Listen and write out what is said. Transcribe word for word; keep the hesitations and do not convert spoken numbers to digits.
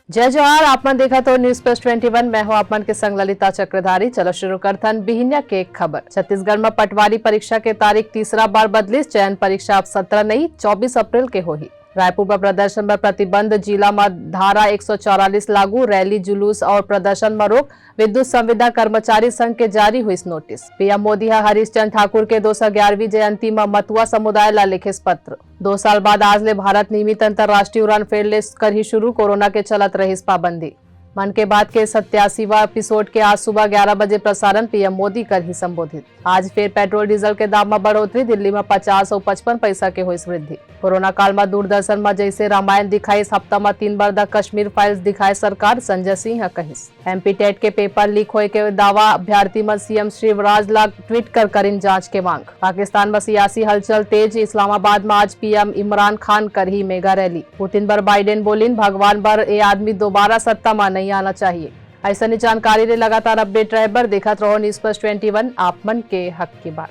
जय जोहार, आप मन देखत हो News Plus Twenty One, मैं हूं आप मन के संग ललिता चक्रधारी। चलो शुरू करथन बिहिनिया के खबर। छत्तीसगढ़ म पटवारी परीक्षा के तारीख तीसरा बार बदलिस, चयन परीक्षा अब सत्रह नहीं, चौबीस अप्रैल के होही। रायपुर म प्रदर्शन बर प्रतिबंध, जिला म धारा एक सौ चौवालीस लागू, रैली जुलूस और प्रदर्शन म रोक, विद्युत संविदा कर्मचारी संघ के जारी होइस नोटिस। पीएम मोदी ह हरीशचंद ठाकुर के दो सौ ग्यारहवीं जयंती म मतुआ समुदाय ला लिखिस पत्र। दो साल बाद आज ले भारत नियमित अंतर्राष्ट्रीय उड़ान फेर ले करही शुरू, कोरोना के चलत रहिस पाबंदी। मन के बात के सत्यासीवा एपिसोड के आज सुबह ग्यारह बजे प्रसारण, पीएम मोदी करही संबोधित। आज फेर पेट्रोल डीजल के दाम म बढ़ोतरी, दिल्ली म पचास अउ पचपन पैसा के होइस वृद्धि। कोरोना काल म दूरदर्शन म जइसे रामायण दिखाइस, हफ्ता म तीन बार द कश्मीर फाइल्स दिखाए सरकार, संजय सिंह ह कहिस। एमपी टेट के पेपर लीक होए के दावा, अभ्यर्थी मन सीएम शिवराज ला ट्वीट कर करिन जांच के मांग। पाकिस्तान म सियासी हलचल तेज, इस्लामाबाद म आज पीएम इमरान खान करही मेगा रैली। पुतिन बर बाइडेन बोलिन, भगवान बर ए आदमी दोबारा सत्ता म नइ आना चाहिए। अइसने जानकारी ले लगातार अपडेट रहे बर देखत रहो News Plus Twenty One, आप मन के हक की बात।